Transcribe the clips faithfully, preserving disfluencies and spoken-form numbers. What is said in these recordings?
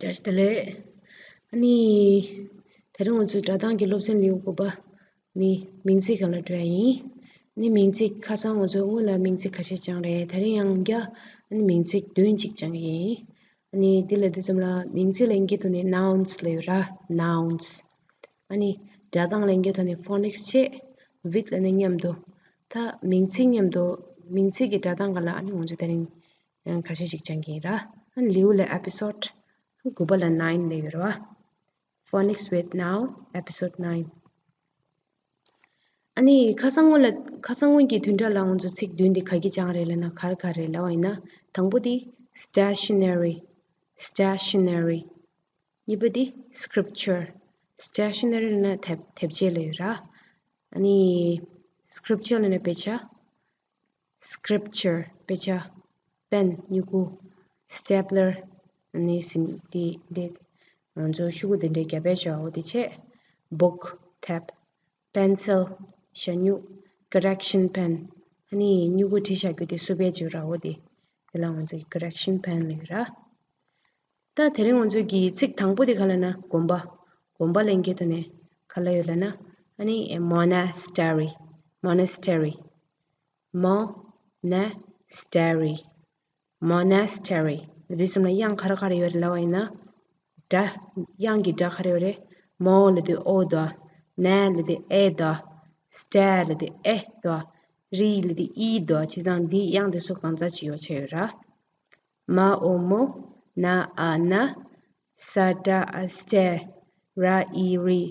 བཀྲ་ཤིས་བདེ་ལེགས། ཨ་ནི། དེ་རིང་ང་ཚོའི་སྒྲ་གདངས་ཀྱི་སློབ་ཚན་ལེའུ་དགུ་པ། ནི་མིང་ཚིག་སྒང་ལ་འགྲོ་ཡ་ཡིན། ནི་མིང་ཚིག་ཁ་སང་ང་ཚོས་སྔོན་ལ་མིང་ཚིག་ཁ་ཤས་སྦྱངས་རེད། དེ་རིང་ཡང་བསྐྱར་ཨ་ནི་མིང་ཚིག་བདུན་ཅིག་སྦྱང་གི་ཡིན། ཨ་ནི་འདི་ལབ་དུས་ཙམ་ལ་མིང་ཚིག་ལབ་མཁན་དེ་ནི་nouns ལབ་ཡོད་ར། nouns། ཨ་ནི་སྒྲ་གདངས་ལབ་མཁན་དེ་ནི་phonics བྱས། with ལབ་ནས་མཉམ་དུ། ད་མིང་ཚིག་མཉམ་དུ། མིང་ཚིག་གི་སྒྲ་གདངས་སྒང་ལ་ཨ་ནི་ང་ཚོས་དེ་རིང་ཁ་ཤས་ཤིག་སྦྱང་གི་ཡིན་ར། ཨ་ནི་ལེའུ་ལ་episode དགུ་པ་ལ་nine ལབ་ཡོད་རེད་བ། Phonics with Noun, Episode nine. ཨ་ནི་ཁ་སང་སྔོན་ལ། ཁ་སང་སྔོན་གྱི་བདུན་ཕྲག་ལ་ང་ཚོ་ཚིག་བདུན་འདི་ག་གི་སྦྱངས་རེད་ལབ་ན་ག་རེ་ག་རེ་ལབ་པ་ཡིན་ན། དང་པོ་འདི་stationery, stationery། གཉིས་པ་འདི་scripture, stationery ལབ་ན་དེབ། དེབ་ཆས་ལབ་ཡོད་ར། ཨ་ནི་scripture ལབ་ན་དཔེ་ཆ། scripture དཔེ་ཆ། pen སྨྱུ་གུ། stapler ནི་ཟིན། དེ་དེ་ང་ཚོ་ཤོག་གུ་དེ་འདྲའི་རྒྱབ་པའི་ཞོ་འོ་དེ་བྱས། book དེབ། pencil ཞ་སྨྱུག correction pen ཨ་ནི་སྨྱུ་གུ་བྲི་བཞག་རྒྱུ་དེ་སུབ་པའི་བརྗོད་ར་འོ་དེ། དེ་ལ་ང་ཚོ་གི་correction pen ལབ་ཡོད་ར། ད་དེ་རིང་ང་ཚོ་གི་ཚིག་དང་པོ་དེ་ག་ལབ་ན་དགོན་པ། དགོན་པ་ལབ་མཁན་དེ་ནི་ག་ལབ་ཡོད་ལབ་ན། ཨ་ནི་monastery, monastery། monastery, monastery ལབ་དུས་ཙམ་ལ་དབྱངས་ག་རེ་ག་རེ་ཡོད་རེད་ལབ་པ་ཡིན་ན། སྒྲ། དབྱངས་ཀྱི་སྒྲ་ག་རེ་ཡོད་རེད། mo ལབ་དུས་o འདུག་ན་ལབ་དུས e འདུག st ལབ་དུས e འདུག་རི་ལབ་དུས i འདུག་བྱས་ཙང་འདིའི་དབྱངས་དེ་ཚོ་གང་ཚ་ཅིག་ཡོད་ཆ་ཡོད་ར། ma o mo, na a na, sa da a ste, ra i ri,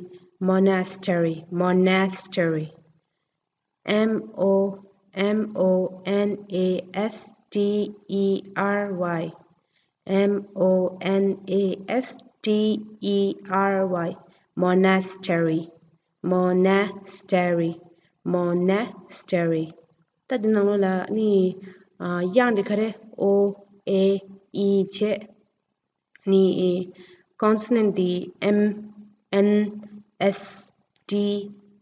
monastery, monastery. M O, M O N A S T E R Y, M O N A S T E R Y, monastery, monastery, monastery. ད་འདི་ནང་ལོགས་ལ་ནི། ཨ། དབྱངས་འདི་ག་རེ། o, a, e བྱས། ནི། consonant འདི་m, n, s, t,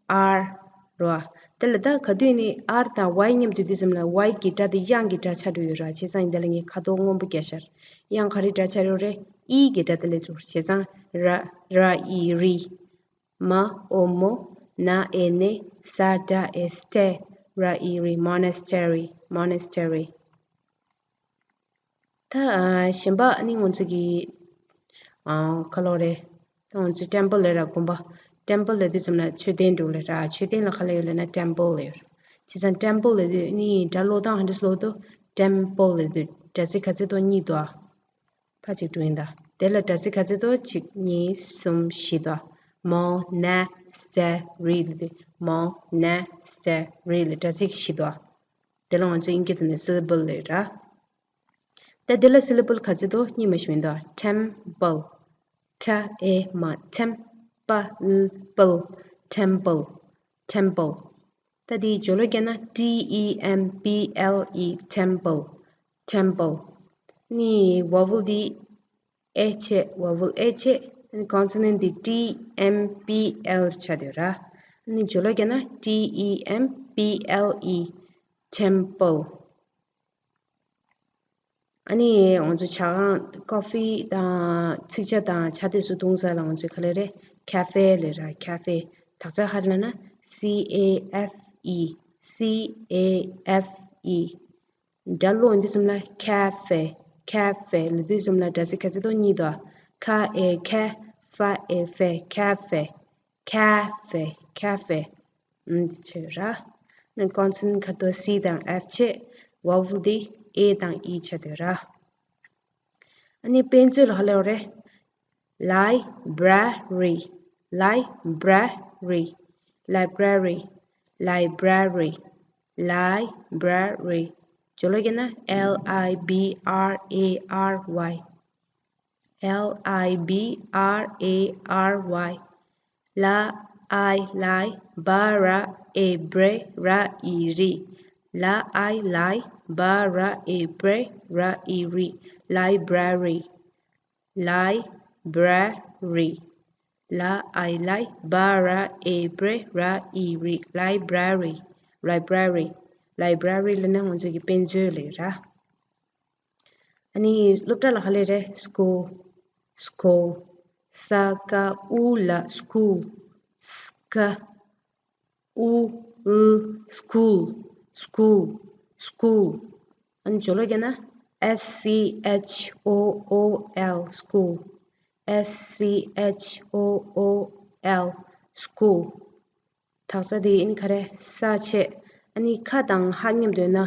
r རེད་བ། དེ་ལ་ད་ག་དུས་ནི་r དང་y མཉམ་དུ་དུས་ཙམ་ལ་y གི་སྒྲ་དེ་དབྱངས་ཀྱི་སྒྲ་ཆགས་འགྲོ་ཡོད་ར། བྱས་ཙང་འདི་ལ་ངས་ཁ་དོག་སྔོན་པོ་བརྒྱབ་ཤར། དབྱངས་ག་རེ་སྒྲ་ཆགས་ཡོད་རེད། e གི་སྒྲ་དེ་སླེབས་འགྲོ། བྱས་ཙང་ར། ར་ཨི་རི། མ་ཨོ་མོ། ན་ཨེ་ནེ། ས་ཏྲ་ཨེ་སྟེ། ར་ཨི་རི། monastery, monastery. ད་ཨ་གཞན་པ་ནི་ང་ཚོ་གི་ཨ་ག་ལབ་རེད། ད་ང་ཚོ་temple ལབ་ར། དགོན་པ། temple ལབ་དུས་ཙམ་ལ་མཆོད་རྟེན་འདྲ་ལབ་ར། མཆོད་རྟེན་ལ་ག་ལབ་ཡོད་ལབ་ན་temple ལབ་ཡོད། བྱས་ཙང་temple ལབ་དུས་ནི་སྒྲ་ཀློག་སྟངས་ཧ་འདྲ་སློག་དུས་temple ལབ་དུས་སྒྲ་ཚིག་ག་ཚོད་དོ། གཉིས་དོ། ཕར་ཅིག་འགྲོ་ཡིན་ད། དེ་ལ་སྒྲ་ཚིག་ག་ཚོད་དོ། གཅིག་གཉིས་གསུམ་བཞི་དོ། མོ་ན་སྟེ་རི་ལབ་དུས་མོ་ན་སྟེ་རི་ལ་སྒྲ་ཚིག་བཞི་དོ། དེ་ལ་ང་ཚོ་དབྱིན་སྐད་དུ་ནི་syllable ལབ་ར། ད་དེ་ལ་syllable ག་ཚོད་དོ། གཉིས་མ་ཞིག་མི་འདུག temple, ཊ་ཨེ་མ་ཊེམ། པ་ལ་པལ། temple, temple. ད་དེའི་སྦྱོར་ཀློག་བརྒྱབ་ན་T E M P L E, temple, temple. ནི་vowel འདི་ཨེ་བྱས། vowel ཨེ་བྱས། ནི་consonant འདི་T M P L ཆགས་བསྡད་ར། ནི་སྦྱོར་ཀློག་བརྒྱབ་ན་T E M P L E, temple. ཨ་ནི་ང་ཚོ་ཇ་ཁང་། ཀོ་ཧྥི་དང་ཚིག་ཇ་དང་ཇ་དེ་ཚོ་བཏུང་ས་ལ་ང་ཚོས་ག་ལབ་རེད། ཁེ་ཧྥེ་ལབ་ར། ཁེ་ཧྥེ། དག་ཆ་ག་རེ་ལབ་ན། C A F E, C A F E. སྒྲ་ཀློག་ཡོང་དུས་ཙམ་ལ་ཁེ་ཧྥེ། ཁེ་ཧྥེ་ལབ་དུས་ཙམ་ལ་སྒྲ་ཚིག་ག་ཚོད་དོ། གཉིས་དོ། ཁ་ཨེ་ཁེ། ཧྥ་ཨེ་ཧྥེ། ཁེ་ཧྥེ། ཁེ་ཧྥེ། ཁེ་ཧྥེ། ཨ་ནི་འདི་ཆགས་ཡོད་ར། ནི་consonant ག་རེ་དོ། C དང་F བྱས། vowel འདི་A དང་E ཆགས་བསྡད་ཡོད་ར། ཨ་ནི་དཔེ་མཛོད་ལ་ག་ལབ་རེད། library, library, library, library, library. སྦྱོར་ཀློག་བརྒྱབ་ན་L I B R A R Y, L I B R A R Y. L I, li, ba, ra, e, bre, ra, i, ri. L I, li, ba, ra, e, bre, ra, i, ri. Library, library. L I, li, ba, ra, e, bre, ra, i, ri. Library, library, library ལབ་ན་ང་ཚོ་གི་དཔེ་མཛོད་ལབ་ར། ཨ་ནི་སློབ་གྲྭ་ལ་ག་ལབ་རེད། school, school. ས་ཀ་ཨུ་ལ་school. སྐ་ཨུ་ཨུ་school. School. School. ཨ་ནི་སྦྱོར་ཀློག་བརྒྱབ་ན S C H O O L, school. S C H O O L, school. དག་ཆ་དེ་ཨ་ནི་ག་རེ། ས་བྱས། ཨ་ནི་ཁ་དང་ཧ་མཉམ་དུ་ཡོད་ན།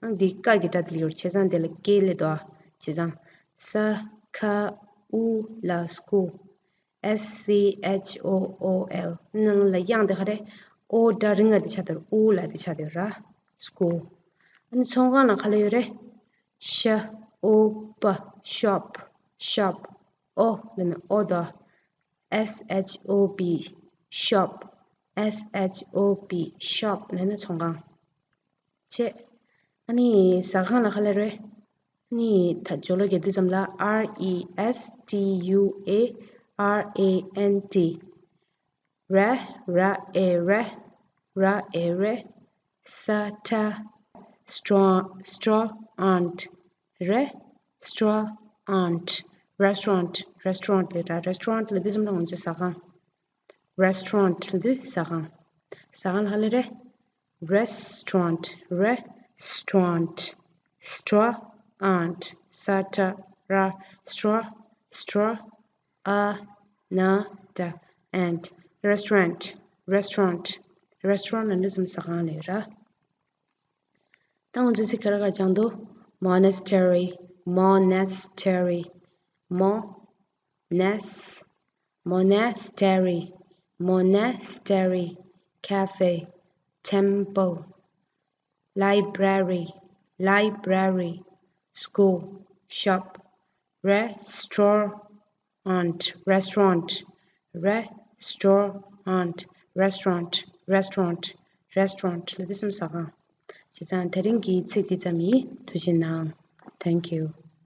ཨ་ནི་འདི་ཀ་གི་སྒྲ་དེ་ཡོད། བྱས་ཙང་དེ་ལ་ཀེ་སླེབས་འདུག་ཨ། བྱས་ཙང་། ས་ཁ་ཨུ་ལ་school. S C H O O L. ནང་ལ་དབྱངས་དེ་ག་རེ། ཨོ་སྒྲ་རིང་ང་དེ་ཆགས་འདུག་ཨུ་ལ་དེ་ཆགས་འདུག་ར། School. ཨ་ནི་ཚོང་ཁང་ལ་ག་ལ་ཡོད་རེད། ཤ་ཨོ་པ། shop. Shop. ཨོ་ལ་ནི་ཨོ་དོ། S H O P, shop. S H O P, shop. ལ་ནི་ཚོང་ཁང་། བྱས། ཨ་ནི་ཟ་ཁང་ལ་ག་ལ་རེད། ཨ་ནི་ད་སྦྱོར་ཀློག་རྒྱག་དུས་ཙམ་ལ། R E S T U A R A N T. ར་ར་ཨེ་ར། ར་ཨེ་ར། ས་ཏྲ། སྟྲོ་སྟྲོ་ཨན་ཊི། རེ་སྟྲོ་ཨན་ཊི། restaurant. Restaurant ལ་ར། Restaurant ལ་དུས་ཙམ་ལ་ང་ཚོ་ཟ་ཁང་། Restaurant ལ་དུས་ཟ་ཁང་། ཟ་ཁང་ལ་ག་ལ་རེད། Restaurant. Restaurant. སྟྲོ་ཨན་ཊི། ས་ཏྲ་ར། སྟྲོ་སྟྲོ་ཨ་ན་ཏྲ་ཨན་ཊི། Restaurant. Restaurant. Restaurant ལ་དུས་ཙམ་ཟ་ཁང་ལ་ར། ད་ང་ཚོ་ཚིག་ཁ་ར་ཁ་སྦྱང་དུ། Monastery. Monastery. མོ་ནེས། Monastery. Monastery. Cafe. Temple. Library. Library. School. Shop. Restaurant. Restaurant. Restaurant. Restaurant. Restaurant. Restaurant ལ་དུས་ཙམ་ཟ་ཁང་། བྱས་ཙང་དེ་རིང་གི་ཚིག་འདི་ཙམ་ཡིན། ཐུགས་རྗེ་གནང་། Thank you.